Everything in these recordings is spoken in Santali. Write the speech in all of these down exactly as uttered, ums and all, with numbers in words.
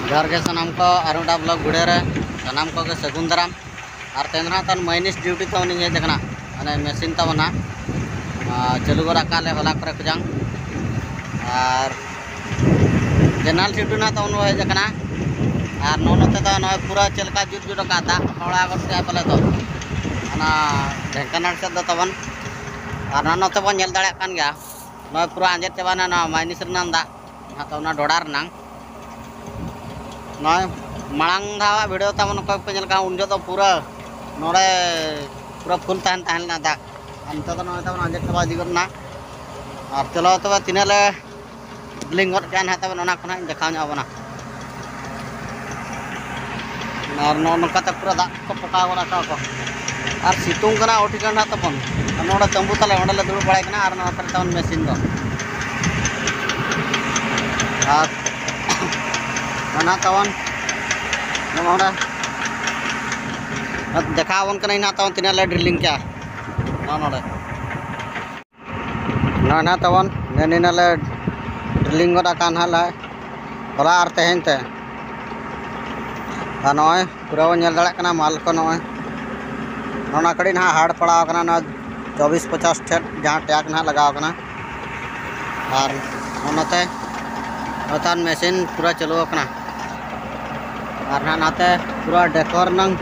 ᱡᱚᱦᱟᱨ ᱜᱮ ᱥᱟᱱᱟᱢ ᱠᱚ, ᱟᱨ ᱢᱤᱫᱴᱟᱝ vlog video ᱨᱮ ᱥᱟᱱᱟᱢ ᱠᱚᱜᱮ ᱥᱟᱹᱜᱩᱱ ᱫᱟᱨᱟᱢ᱾ ᱟᱨ ᱛᱮᱦᱮᱧ ᱫᱚ ᱱᱟᱦᱟᱜ ᱛᱟᱵᱚᱱ ᱢᱟᱭᱱᱤᱥ duty ᱛᱟᱵᱚᱱ ᱤᱧ ᱦᱮᱡ ᱟᱠᱟᱱᱟ, ᱢᱟᱱᱮ ᱢᱮᱥᱤᱱ ᱛᱟᱵᱚᱱ ᱱᱟᱦᱟᱜ, ᱟᱨ ᱪᱟᱹᱞᱩ ᱜᱚᱫ ᱟᱠᱟᱫ ᱞᱮ ᱦᱚᱞᱟ ᱠᱚᱨᱮ ᱠᱷᱚᱡᱟᱝ᱾ ᱟᱨ general shift ᱱᱟᱦᱟᱜ ᱛᱟᱵᱚᱱ ᱦᱮᱡ ᱟᱠᱟᱱᱟ᱾ ᱟᱨ ᱱᱚᱜᱼᱚ ᱱᱚᱛᱮ ᱫᱚ ᱱᱚᱜᱼᱚᱭ ᱯᱩᱨᱟᱹ ᱪᱮᱫ ᱞᱮᱠᱟ ᱡᱩᱛ ᱡᱩᱛ ᱟᱠᱟᱫ, ᱫᱟᱜ ᱦᱚᱲᱟ ᱜᱚᱫ ᱠᱮᱫᱼᱟ ᱯᱟᱞᱮ ᱫᱚ᱾ ᱚᱱᱟ ᱰᱷᱮᱝᱠᱟᱱᱟᱞ ᱥᱮᱫ ᱫᱚ ᱛᱟᱵᱚᱱ᱾ ᱟᱨ ᱱᱚᱜᱼᱚ ᱱᱚᱛᱮ ᱵᱚᱱ ᱧᱮᱞ ᱫᱟᱲᱮᱭᱟᱜ ᱠᱟᱱ ᱜᱮᱭᱟ, ᱱᱚᱜᱼᱚᱭ ᱯᱩᱨᱟᱹ ᱟᱸᱡᱮᱫ ᱪᱟᱵᱟᱭᱮᱱᱟ ᱱᱚᱣᱟ ᱢᱟᱭᱱᱤᱥ ᱨᱮᱱᱟᱜ ᱫᱟᱜ᱾ ᱱᱟᱦᱟᱜ ᱛᱟᱵᱚᱱ ᱚᱱᱟ ᱰᱚᱰᱷᱟ ᱨᱮᱱᱟᱝ᱾ ᱱᱚᱜᱼᱚᱭ ᱢᱟᱲᱟᱝ ᱫᱷᱟᱣᱟᱜ video ᱛᱟᱵᱚᱱ ᱚᱠᱚᱭ ᱠᱚ ᱧᱮᱞ ᱠᱟᱜᱼᱟ, ᱩᱱ ᱡᱚᱦᱚᱜ ᱫᱚ ᱯᱩᱨᱟᱹ ᱱᱚᱰᱮ ᱯᱩᱨᱟᱹ full ᱛᱟᱦᱮᱱ, ᱛᱟᱦᱮᱸ ᱞᱮᱱᱟ ᱫᱟᱜ᱾ ᱟᱨ ᱱᱤᱛᱚᱜ ᱫᱚ ᱱᱚᱜᱼᱚᱭ ᱛᱟᱵᱚᱱ ᱟᱸᱡᱮᱫ ᱪᱟᱵᱟ ᱤᱫᱤ ᱜᱚᱫ ᱮᱱᱟ᱾ ᱟᱨ ᱪᱚᱞᱚ ᱛᱚᱵᱮ ᱛᱤᱱᱟᱹᱜ ᱞᱮ drilling ᱜᱚᱫ ᱠᱮᱜᱼᱟ ᱱᱟᱦᱟᱜ ᱛᱟᱵᱚᱱ, ᱚᱱᱟ ᱠᱚ ᱱᱟᱦᱟᱜ ᱤᱧ ᱫᱮᱠᱷᱟᱣ ᱧᱚᱜ ᱟᱵᱚᱱᱟ᱾ ᱟᱨ ᱱᱚᱜᱼᱚ ᱱᱚᱝᱠᱟ ᱛᱮ ᱯᱩᱨᱟᱹ ᱫᱟᱜ ᱠᱚ ᱯᱚᱠᱟᱣ ᱜᱚᱫ ᱟᱠᱟᱫ ᱠᱚ᱾ ᱟᱨ ᱥᱤᱛᱩᱝ ᱠᱟᱱᱟ ᱟᱹᱰᱤ ᱜᱟᱱ ᱱᱟᱦᱟᱜ ᱛᱟᱵᱚᱱ᱾ ᱟᱨ ᱱᱚᱰᱮ ᱛᱟᱹᱢᱵᱩ ᱛᱟᱞᱮ, ᱚᱸᱰᱮ ᱞᱮ ᱫᱩᱲᱩᱵ ᱵᱟᱲᱟᱭ ᱠᱟᱱᱟ᱾ ᱟᱨ ᱱᱚᱣᱟ ᱠᱚᱨᱮ ᱛᱟᱵᱚᱱ ᱢᱮᱥᱤᱱ ᱫᱚ᱾ ᱟᱨ ᱚᱱᱟ ᱛᱟᱵᱚᱱ ᱱᱚᱜᱼᱚ ᱱᱚᱰᱮ ᱫᱮᱠᱷᱟᱣ ᱟᱵᱚᱱ ᱠᱟᱹᱱᱟᱹᱧ ᱱᱟᱦᱟᱜ ᱛᱟᱵᱚᱱ ᱛᱤᱱᱟᱹᱜ ᱞᱮ drilling ᱠᱮᱜᱼᱟ᱾ ᱱᱚᱜᱼᱚ ᱱᱚᱰᱮ᱾ ᱱᱚᱜᱼᱚᱭ ᱱᱟᱦᱟᱜ ᱛᱟᱵᱚᱱ ᱱᱮ ᱱᱤᱱᱟᱹᱜ ᱞᱮ drilling ᱜᱚᱫ ᱟᱠᱟᱱ ᱱᱟᱦᱟᱜ ᱞᱮ ᱦᱚᱞᱟ ᱟᱨ ᱛᱮᱦᱮᱧ ᱛᱮ᱾ ᱟᱨ ᱱᱚᱜᱼᱚᱭ ᱯᱩᱨᱟᱹ ᱵᱚᱱ ᱧᱮᱞ ᱫᱟᱲᱮᱭᱟᱜ ᱠᱟᱱᱟ ᱢᱟᱞ ᱠᱚ᱾ ᱱᱚᱜᱼᱚᱭ ᱱᱚᱜᱼᱚ ᱱᱟ ᱠᱟᱹᱴᱤᱡ ᱱᱟᱦᱟᱜ hard ᱯᱟᱲᱟᱣ ᱟᱠᱟᱱᱟ, ᱱᱚᱣᱟ ᱪᱚᱵᱵᱤᱥ ᱯᱚᱪᱟᱥ ᱴᱷᱮᱱ ᱡᱟᱦᱟᱸ tag ᱱᱟᱦᱟᱜ ᱞᱟᱜᱟᱣ ᱟᱠᱟᱱᱟ᱾ ᱟᱨ ᱱᱚᱛᱮ ᱱᱚᱛᱮ machine ᱯᱩᱨᱟᱹ ᱪᱟᱹᱞᱩ ᱟᱠᱟᱱᱟ᱾ ᱟᱨ ᱱᱟᱦᱟᱜ ᱱᱟᱛᱮ ᱯᱩᱨᱟᱹ ᱰᱮᱠᱚᱨ ᱨᱮᱱᱟᱝ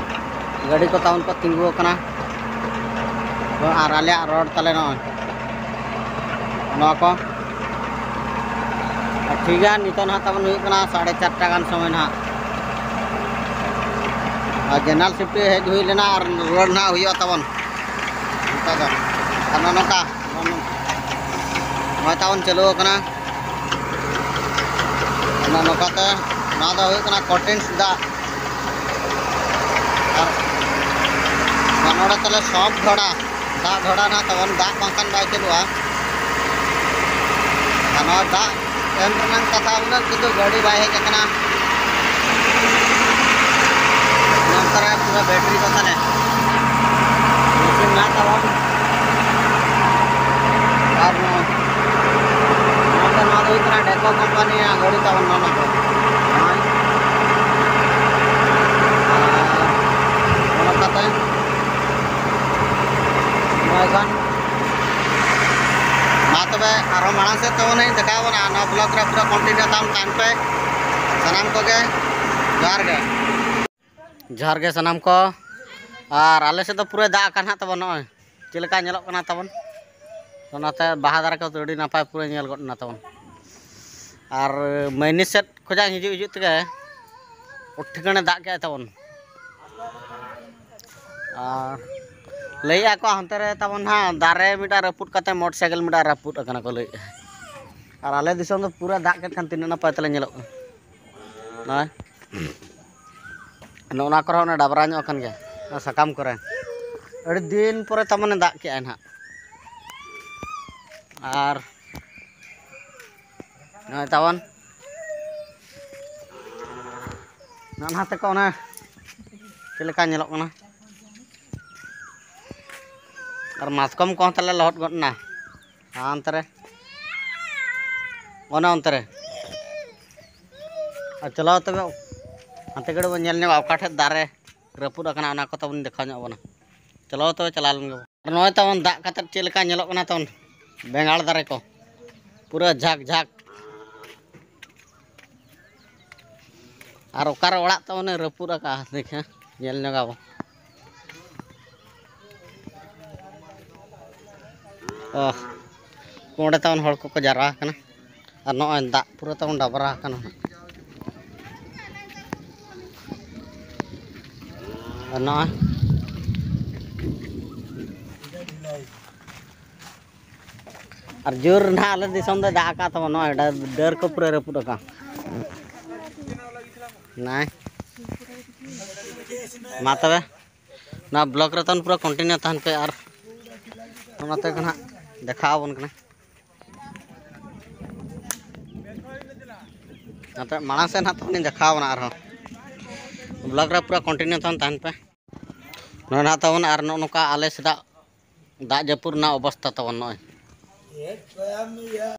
ᱜᱟᱹᱰᱤ ᱠᱚ ᱛᱟᱵᱚᱱ ᱠᱚ ᱛᱤᱸᱜᱩ ᱟᱠᱟᱱᱟ᱾ ᱟᱨ ᱟᱞᱮᱭᱟᱜ road ᱛᱟᱞᱮ ᱱᱚᱜᱼᱚᱭ ᱱᱚᱣᱟ ᱠᱚ᱾ ᱟᱨ ᱴᱷᱤᱠ ᱜᱮᱭᱟ, ᱱᱤᱛᱚᱜ ᱱᱟᱦᱟᱜ ᱛᱟᱵᱚᱱ ᱦᱩᱭᱩᱜ ᱠᱟᱱᱟ ᱥᱟᱲᱮ ᱪᱟᱨᱴᱟ ᱜᱟᱱ ᱥᱚᱢᱚᱭ ᱱᱟᱦᱟᱜ᱾ ᱟᱨ general shift ᱦᱮᱡ ᱦᱩᱭ ᱞᱮᱱᱟ ᱟᱨ ᱨᱩᱣᱟᱹᱲ ᱱᱟᱦᱟᱜ ᱦᱩᱭᱩᱜᱼᱟ ᱛᱟᱵᱚᱱ᱾ ᱱᱚᱝᱠᱟ ᱫᱚ᱾ ᱟᱨ ᱱᱚᱜᱼᱚ ᱱᱚᱝᱠᱟ ᱱᱚᱜᱼᱚ ᱱᱚᱝᱠᱟ᱾ ᱱᱚᱜᱼᱚᱭ ᱛᱟᱵᱚᱱ ᱪᱟᱹᱞᱩ ᱟᱠᱟᱱᱟ᱾ ᱚᱱᱟ ᱱᱚᱝᱠᱟᱛᱮ ᱱᱚᱣᱟ ᱫᱚ ᱦᱩᱭᱩᱜ ᱠᱟᱱᱟ ᱠᱚᱴᱷᱤᱱ ᱫᱟᱜ᱾ ᱟᱨ ᱱᱚᱰᱮ ᱛᱟᱞᱮ ᱥᱚᱢᱯ ᱰᱷᱚᱰᱟ, ᱫᱟᱜ ᱰᱷᱚᱰᱟ ᱱᱟᱜ ᱛᱟᱵᱚᱱ, ᱫᱟᱜ ᱵᱟᱝᱠᱷᱟᱱ ᱵᱟᱭ ᱪᱟᱹᱞᱩᱜᱼᱟ᱾ ᱟᱨ ᱱᱚᱣᱟ ᱫᱟᱜ ᱮᱢ ᱨᱮᱱᱟᱜ ᱠᱟᱛᱷᱟ ᱩᱱᱟᱹᱜ, ᱠᱤᱱᱛᱩ ᱜᱟᱹᱰᱤ ᱵᱟᱭ ᱦᱮᱡ ᱟᱠᱟᱱᱟ᱾ ᱱᱚᱝᱠᱟ ᱨᱮ ᱯᱩᱨᱟᱹ battery ᱠᱚ ᱛᱟᱞᱮ᱾ ᱢᱮᱥᱤᱱ ᱢᱮᱱᱟᱜ ᱛᱟᱵᱚᱱ᱾ ᱟᱨ ᱱᱚᱣᱟ, ᱱᱚᱣᱟ ᱫᱚ, ᱱᱚᱣᱟ ᱫᱚ ᱦᱩᱭᱩᱜ ᱠᱟᱱᱟ ᱰᱮᱠᱳ ᱠᱳᱢᱯᱟᱱᱤᱭᱟᱜ ᱜᱟᱹᱰᱤ ᱛᱟᱵᱚᱱ, ᱱᱚᱣᱟ ᱫᱚ᱾ ᱱᱚᱜᱼᱚᱭ᱾ ᱠᱷᱟᱱ ᱢᱟ ᱛᱚᱵᱮ ᱟᱨᱦᱚᱸ ᱢᱟᱲᱟᱝ ᱥᱮᱫ ᱛᱮᱵᱚᱱ ᱫᱮᱠᱷᱟᱣ ᱵᱚᱱᱟ᱾ ᱱᱚᱣᱟ ᱵᱞᱚᱜ ᱨᱮ ᱯᱩᱨᱟᱹ ᱠᱚᱱᱴᱤᱱᱤᱭᱩ ᱛᱟᱢ ᱛᱟᱦᱮᱱ ᱯᱮ ᱥᱟᱱᱟᱢ ᱠᱚᱜᱮ᱾ ᱡᱚᱦᱟᱨ ᱜᱮ᱾ ᱡᱚᱦᱟᱨ ᱜᱮ ᱥᱟᱱᱟᱢ ᱠᱚ᱾ ᱟᱨ ᱟᱞᱮ ᱥᱮᱫ ᱫᱚ ᱯᱩᱨᱟᱹ ᱫᱟᱜ ᱟᱠᱟᱱ ᱦᱟᱸᱜ ᱛᱟᱵᱚᱱ, ᱱᱚᱜᱼᱚᱭ ᱪᱮᱫ ᱞᱮᱠᱟ ᱧᱮᱞᱚᱜ ᱠᱟᱱᱟ ᱛᱟᱵᱚᱱ᱾ ᱚᱱᱟᱛᱮ ᱵᱟᱦᱟ ᱫᱟᱨᱮ ᱠᱚ ᱟᱹᱰᱤ ᱱᱟᱯᱟᱭ ᱯᱩᱨᱟᱹ ᱧᱮᱞ ᱜᱚᱫ ᱮᱱᱟ ᱛᱟᱵᱚᱱ᱾ ᱟᱨ ᱢᱟᱹᱭᱱᱤ ᱥᱮᱫ ᱠᱷᱚᱱᱟᱜ ᱦᱤᱡᱩᱜ ᱦᱤᱡᱩᱜ ᱛᱮᱜᱮ ᱴᱷᱤᱠᱟᱹᱱᱮ ᱫᱟᱜ ᱠᱮᱜᱼᱟ ᱛᱟᱵᱚᱱ᱾ ᱟᱨ ᱞᱟᱹᱭᱮᱜᱼᱟ ᱠᱚ ᱦᱟᱱᱛᱮ ᱨᱮ ᱛᱟᱵᱚᱱ ᱦᱟᱸᱜ ᱫᱟᱨᱮ ᱢᱤᱫᱴᱟᱝ ᱨᱟᱹᱯᱩᱫ ᱠᱟᱛᱮ ᱢᱚᱴᱚᱨ ᱥᱟᱭᱠᱮᱞ ᱢᱤᱫᱴᱟᱝ ᱨᱟᱹᱯᱩᱫ ᱟᱠᱟᱱᱟ ᱠᱚ ᱞᱟᱹᱭᱮᱜᱼᱟ᱾ ᱟᱨ ᱟᱞᱮ ᱫᱤᱥᱚᱢ ᱫᱚ ᱯᱩᱨᱟᱹ ᱫᱟᱜ ᱠᱮᱫ ᱠᱷᱟᱱ ᱛᱤᱱᱟᱹᱜ ᱱᱟᱯᱟᱭ ᱛᱟᱞᱮ ᱧᱮᱞᱚᱜ ᱠᱟᱱᱟ᱾ ᱱᱚᱜᱼᱚᱭ ᱱᱚᱜᱼᱚ ᱱᱚᱣᱟ ᱠᱚᱨᱮ ᱦᱚᱸ ᱚᱱᱟ ᱰᱟᱵᱽᱨᱟ ᱧᱚᱜ ᱟᱠᱟᱱ ᱜᱮᱭᱟ, ᱚᱱᱟ ᱥᱟᱠᱟᱢ ᱠᱚᱨᱮ᱾ ᱟᱹᱰᱤ ᱫᱤᱱ ᱯᱚᱨᱮ ᱛᱟᱨᱢᱟᱱᱮ ᱫᱟᱜ ᱠᱮᱜᱼᱟᱭ ᱱᱟᱦᱟᱜ᱾ ᱟᱨ ᱱᱚᱜᱼᱚᱭ ᱛᱟᱵᱚᱱ ᱱᱟᱱᱦᱟ ᱛᱮᱠᱚ ᱚᱱᱟ ᱪᱮᱫ ᱞᱮᱠᱟ ᱧᱮᱞᱚᱜ ᱠᱟᱱᱟ᱾ ᱟᱨ ᱢᱟᱛᱠᱚᱢ ᱠᱚᱦᱚᱸ ᱛᱟᱞᱮ ᱞᱚᱦᱚᱫ ᱜᱚᱫ ᱮᱱᱟ᱾ ᱦᱟᱱᱛᱮ ᱨᱮ, ᱚᱱᱮ ᱚᱱᱛᱮ ᱨᱮ᱾ ᱟᱨ ᱪᱚᱞᱚ ᱛᱚᱵᱮ ᱦᱟᱱᱛᱮ ᱠᱟᱹᱴᱤᱡ ᱵᱚᱱ ᱧᱮᱞ ᱧᱚᱜᱟ, ᱚᱠᱟ ᱴᱷᱮᱡ ᱫᱟᱨᱮ ᱨᱟᱹᱯᱩᱫ ᱟᱠᱟᱱᱟ, ᱚᱱᱟ ᱠᱚ ᱛᱟᱵᱚᱱ ᱫᱮᱠᱷᱟᱣ ᱧᱚᱜ ᱵᱚᱱᱟ᱾ ᱪᱚᱞᱚ ᱛᱚᱵᱮ ᱪᱟᱞᱟᱣ ᱞᱮᱱ ᱜᱮ᱾ ᱟᱨ ᱱᱚᱜᱼᱚᱭ ᱛᱟᱵᱚᱱ ᱫᱟᱜ ᱠᱟᱛᱮᱫ ᱪᱮᱫ ᱞᱮᱠᱟ ᱧᱮᱞᱚᱜ ᱠᱟᱱᱟ ᱛᱟᱵᱚᱱ ᱵᱮᱸᱜᱟᱲ ᱫᱟᱨᱮ ᱠᱚ, ᱯᱩᱨᱟᱹ ᱡᱷᱟᱠ ᱡᱷᱟᱠ᱾ ᱟᱨ ᱚᱠᱟᱨᱮ ᱚᱲᱟᱜ ᱛᱟᱵᱚᱱᱮ ᱨᱟᱹᱯᱩᱫ ᱟᱠᱟᱫᱼᱟ, ᱫᱮᱠᱷᱮ ᱧᱮᱞ ᱧᱚᱜᱟᱵᱚᱱ᱾ ᱚ, ᱚᱸᱰᱮ ᱛᱟᱵᱚᱱ ᱦᱚᱲ ᱠᱚᱠᱚ ᱡᱟᱣᱨᱟ ᱟᱠᱟᱱᱟ᱾ ᱟᱨ ᱱᱚᱜᱼᱚᱭ ᱫᱟᱜ ᱯᱩᱨᱟᱹ ᱛᱟᱵᱚᱱ ᱰᱟᱵᱽᱨᱟ ᱟᱠᱟᱱᱟ ᱱᱟᱦᱟᱜ᱾ ᱟᱨ ᱱᱚᱜᱼᱚᱭ ᱟᱨ ᱡᱳᱨ ᱱᱟᱦᱟᱜ ᱟᱞᱮ ᱫᱤᱥᱚᱢ ᱫᱚᱭ ᱫᱟᱜ ᱟᱠᱟᱫ ᱛᱟᱵᱚᱱ, ᱱᱚᱜᱼᱚᱭ ᱰᱟ-, ᱰᱟᱹᱨ ᱠᱚ ᱯᱩᱨᱟᱹ ᱨᱟᱹᱯᱩᱫ ᱟᱠᱟᱱ᱾ ᱱᱟᱭ, ᱢᱟ ᱛᱚᱵᱮ ᱱᱚᱣᱟ ᱵᱞᱚᱜ ᱨᱮ ᱛᱟᱵᱚᱱ ᱯᱩᱨᱟᱹ ᱠᱚᱱᱴᱤᱱᱤᱭᱩ ᱛᱟᱦᱮᱱ ᱯᱮ᱾ ᱟᱨ ᱚᱱᱟᱛᱮ ᱜᱮ ᱱᱟᱦᱟᱜ ᱫᱮᱠᱷᱟᱣ ᱟᱵᱚᱱ ᱠᱟᱱᱟ᱾ ᱟᱯᱮ ᱢᱟᱲᱟᱝ ᱥᱮᱫ ᱱᱟᱦᱟᱜ ᱛᱟᱵᱚᱱ ᱞᱤᱧ ᱫᱮᱠᱷᱟᱣ ᱟᱵᱚᱱᱟ ᱟᱨᱦᱚᱸ᱾ ᱵᱞᱚᱜ ᱨᱮ ᱯᱩᱨᱟᱹ ᱠᱚᱱᱴᱤᱱᱤᱭᱩ ᱛᱟᱵᱚᱱ ᱛᱟᱦᱮᱱ ᱯᱮ᱾ ᱱᱚᱜᱼᱚᱭ ᱱᱟᱦᱟᱜ ᱛᱟᱵᱚᱱ ᱟᱨ ᱱᱚᱜᱼᱚ ᱱᱚᱝᱠᱟ ᱟᱞᱮ ᱥᱮᱫᱟᱜ ᱫᱟᱜ ᱡᱟᱹᱯᱩᱫ ᱨᱮᱱᱟᱜ ᱚᱵᱚᱥᱛᱟ ᱛᱟᱵᱚᱱ ᱱᱚᱜᱼᱚᱭ᱾